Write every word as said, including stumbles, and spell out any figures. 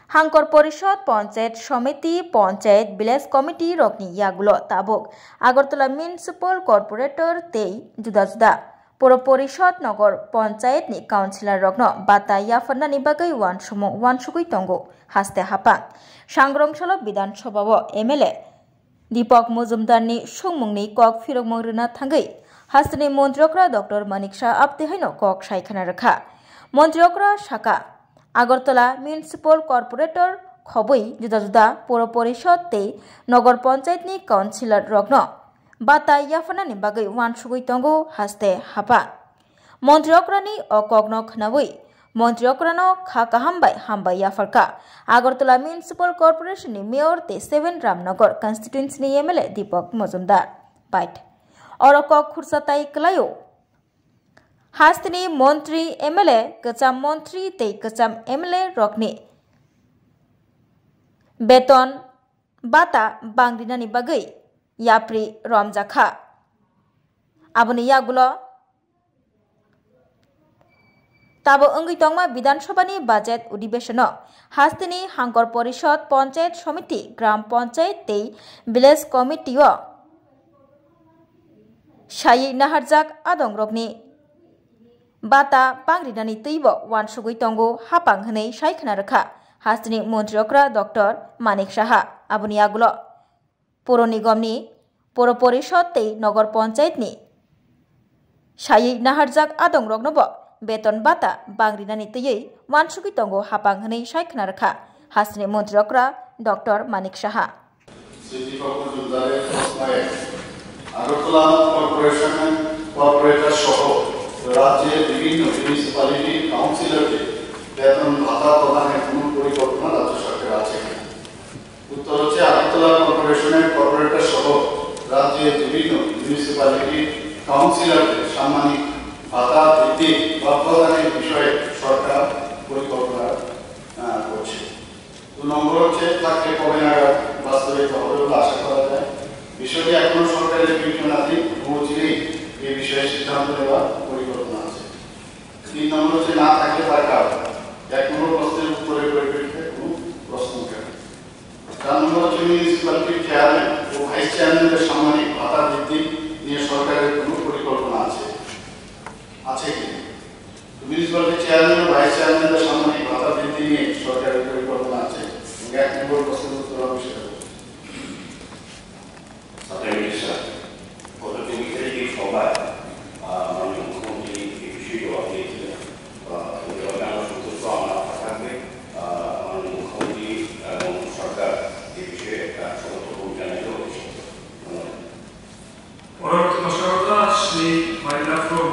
Hangkor Porishod, Panchayat Samiti, Panchayat Village Committee rokni yagulo tabuk Agartala Municipal Corporator tei juda juda Puro Porishod, Nogor Panchayat ni councillor rokno bata yapharnani bagwi uansukmung uansugwi tongo haste haphang. Sangrong salo Bidhan Sabha o M L A Deepak Majumdar ni songmung ni kok phirokmung rwna thangwi hasteni Montri okra Doctor Manik Saha abtwi haino kok sai khna rwkha. Montri okra saka, Agartala Municipal Corporator khobwi juda juda Puro Porishod tei Nogor Panchayat ni councillor rokno bata yapharnani bagwi uansugwi tongo haste haphang. Montri okrani o kokno khnawi Montri okrano kha kaham bai hambai yapharkha Agartala Municipal Corporation ni Mayor tei seven Ramnagar Constituency ni M L A Deepak Majumdar. Bait. Oro kok khursa tai kwlaio. Hasteni Montri, M L A, kwcham Montri tei kwcham M L A rokni beton bata bangrinani bagwi yapri romjakha. Aboni yagulo tabo wngwi tongma Bidhan Sabha ni budget udibeshono hasteni Hangkor Porishod, Panchayat Samiti, Gram Panchayat tei Village Committee o saywi naharjak adongrokni bata bangrinani twibo uansugwi tongo haphang hwnwi sai khna rwkha hasteni Montri okra Doctor Manik Saha. Aboni yagulo Puro Nigomni, Puro Porishod tei Nogor Panchayatni saywi naharjak adongroknobo beton bata bangrinani twiwi uansugwi tongo haphang hwnwi sai khna rwkha hasteni Montri okra Doctor Manik Saha. Sri Deepak Majumdar-e প্রশ্নে Agartala corporation corporator সহ রাজ্যের বিভিন্ন মিউনিসিপ্যালিটি কাউন্সিলরকে বেতন ভাতা প্রদানের কোনো পরিকল্পনা রাজ্য সরকার আছে কিনা? উত্তর হচ্ছে আগরতলা কর্পোরেশনের কর্পোরেটর সহ রাজ্যের বিভিন্ন মিউনিসিপ্যালিটি কাউন্সিলরকে সাম্মানিক ভাতা বৃদ্ধি বা প্রদানের বিষয়ে সরকার পরিকল্পনা আহ, করছে। দু নম্বর হচ্ছে থাকলে কবে নাগাদ বাস্তবায়িত হবে বলে আশা করা যায়। বিষয়টি এখনো সরকারের বিবেচনাধীন এবং অচিরেই এ বিষয়ে সিদ্ধান্ত নেওয়ার পরিকল্পনা আছে। তিন নম্বর হচ্ছে না থাকলে তার কারণ। এক নম্বর প্রশ্নের উত্তরের পরিপ্রেক্ষিতে কোনো প্রশ্ন উঠে না। চার নম্বর হচ্ছে মিউনিসিপ্যালিটির চেয়ারম্যান ও ভাইস চেয়ারম্যানদের সাম্মানিক ভাতা বৃদ্ধি নিয়ে সরকারের কোনো পরিকল্পনা আছে, আছে কি? মিউনিসিপ্যালিটির চেয়ারম্যান ও ভাইস চেয়ারম্যানদের সাম্মানিক ভাতা বৃদ্ধি নিয়ে সরকারের পরিকল্পনা আছে এবং এক নম্বর প্রশ্নের উত্তর আমি সেটা বলছি। ছাত্র মিনিস্টার, গত চব্বিশ তারিখে সভায়, আহ, মাননীয় মুখ্যমন্ত্রী এই বিষয়ে জবাব দিয়েছিলেন। আহ, জবাবে আমরা সন্তুষ্ট, আমরা আস্থা থাকবে, আহ, মাননীয় মুখ্যমন্ত্রী এবং সরকার এই বিষয়ে একটা সদর্থক ভূমিকা নেবে ভবিষ্যতে। ধন্যবাদ। Oro kotor sal o ta sini maila phuru